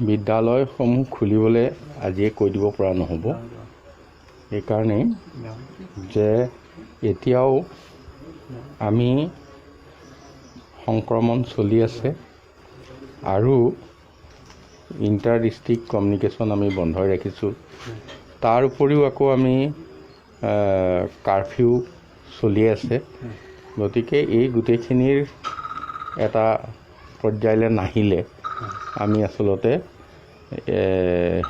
বিদ্যালয়সমূহ খুলিবলৈ আজিয়ে কৈ দিব পৰা নহ'ব, এইকাৰণেই যে এতিয়াও আমি সংক্ৰমণ চলি আছে আৰু ইণ্টাৰ ডিষ্ট্ৰিক্ট কমিউনিকেশ্যন আমি বন্ধই ৰাখিছোঁ। তাৰ উপৰিও আকৌ আমি কাৰফিউ চলি আছে। গতিকে এই গোটেইখিনিৰ এটা পৰ্যায়লৈ নাহিলে আমি আচলতে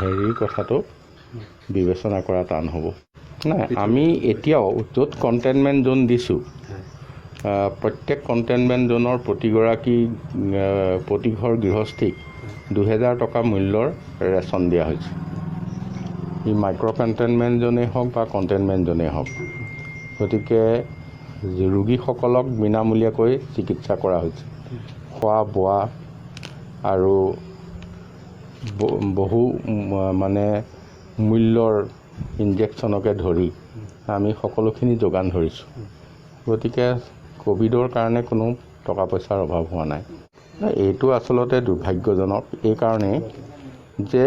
হেৰিৰ কথাটো বিবেচনা কৰা টান হ'ব। নাই, আমি এতিয়াও য'ত কণ্টেইনমেণ্ট জ'ন দিছোঁ, প্ৰত্যেক কণ্টেইনমেণ্ট জ'নৰ প্ৰতিঘৰ গৃহস্থীক 2000 টকা মূল্যৰ ৰেচন দিয়া হৈছে, ই মাইক্ৰ' কণ্টেইনমেণ্ট জ'নেই হওক বা কণ্টেইনমেণ্ট জ'নেই হওক। গতিকে ৰোগীসকলক বিনামূলীয়াকৈ চিকিৎসা কৰা হৈছে, খোৱা বোৱা আৰু বহু মানে মূল্যৰ ইনজেকশ্যনকে ধৰি আমি সকলোখিনি যোগান ধৰিছোঁ। গতিকে ক'ভিডৰ কাৰণে কোনো টকা পইচাৰ অভাৱ হোৱা নাই। এইটো আচলতে দুৰ্ভাগ্যজনক এইকাৰণেই যে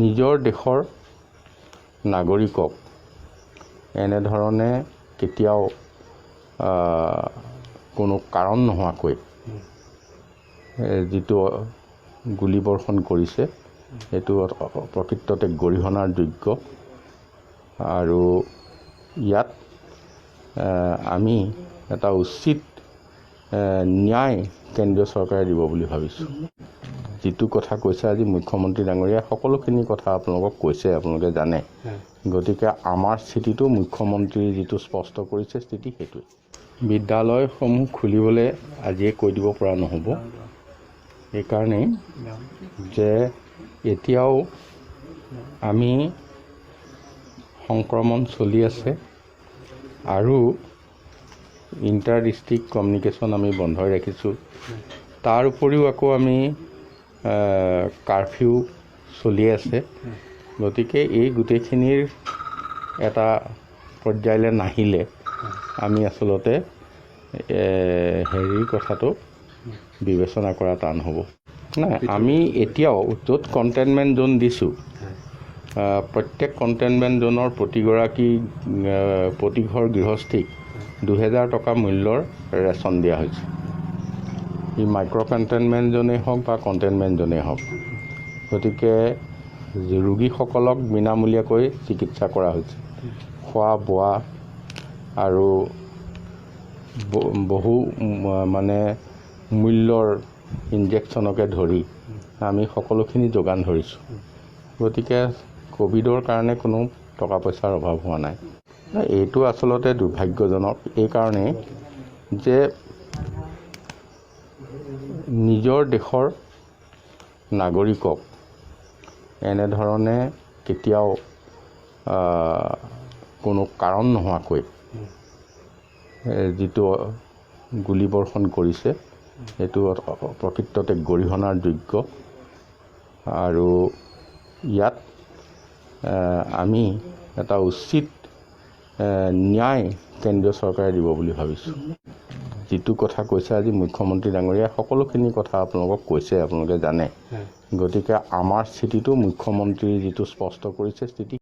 নিজৰ দেশৰ নাগৰিকক এনেধৰণে কেতিয়াও কোনো কাৰণ নোহোৱাকৈ যিটো গুলীবৰ্ষণ কৰিছে, সেইটো প্ৰকৃততে গৰিহণাৰ যোগ্য আৰু ইয়াত আমি এটা উচিত ন্যায় কেন্দ্ৰীয় চৰকাৰে দিব বুলি ভাবিছোঁ। যিটো কথা কৈছে আজি মুখ্যমন্ত্ৰী ডাঙৰীয়াই, সকলোখিনি কথা আপোনালোকক কৈছে, আপোনালোকে জানে। গতিকে আমাৰ স্থিতিটো মুখ্যমন্ত্ৰীয়ে যিটো স্পষ্ট কৰিছে স্থিতি, সেইটোৱে। বিদ্যালয়সমূহ খুলিবলৈ আজিয়ে কৈ দিব পৰা নহ'ব, এইকাৰণেই যে এতিয়াও আমি সংক্ৰমণ চলি আছে আৰু ইণ্টাৰ ডিষ্ট্ৰিক্ট কমিউনিকেশ্যন আমি বন্ধই ৰাখিছোঁ। তাৰ উপৰিও আকৌ আমি কাৰফিউ চলি আছে। গতিকে এই গোটেইখিনিৰ এটা পৰ্যায়লৈ নাহিলে আমি আচলতে হেৰিৰ কথাটো বিবেচনা কৰা টান হ'ব। নাই, আমি এতিয়াও য'ত কণ্টেইনমেণ্ট জ'ন দিছোঁ, প্ৰত্যেক কণ্টেইনমেণ্ট জ'নৰ প্ৰতিঘৰ গৃহস্থীক 2000 টকা মূল্যৰ ৰেচন দিয়া হৈছে, ই মাইক্ৰ' কণ্টেইনমেণ্ট জ'নেই হওক বা কণ্টেইনমেণ্ট জ'নেই হওক। গতিকে ৰোগীসকলক বিনামূলীয়াকৈ চিকিৎসা কৰা হৈছে, খোৱা বোৱা আৰু বহু মানে মূল্যৰ ইনজেকশ্যনকে ধৰি আমি সকলোখিনি যোগান ধৰিছোঁ। গতিকে ক'ভিডৰ কাৰণে কোনো টকা পইচাৰ অভাৱ হোৱা নাই। এইটো আচলতে দুৰ্ভাগ্যজনক এইকাৰণেই যে নিজৰ দেশৰ নাগৰিকক এনেধৰণে কেতিয়াও কোনো কাৰণ নোহোৱাকৈ যিটো গুলীবৰ্ষণ কৰিছে, সেইটো প্ৰকৃততে গৰিহণাৰ যোগ্য আৰু ইয়াত আমি এটা উচিত ন্যায় কেন্দ্ৰীয় চৰকাৰে দিব বুলি ভাবিছোঁ। যিটো কথা কৈছে আজি মুখ্যমন্ত্ৰী ডাঙৰীয়াই, সকলোখিনি কথা আপোনালোকক কৈছে, আপোনালোকে জানে। গতিকে আমাৰ স্থিতিটো মুখ্যমন্ত্ৰীয়ে যিটো স্পষ্ট কৰিছে স্থিতি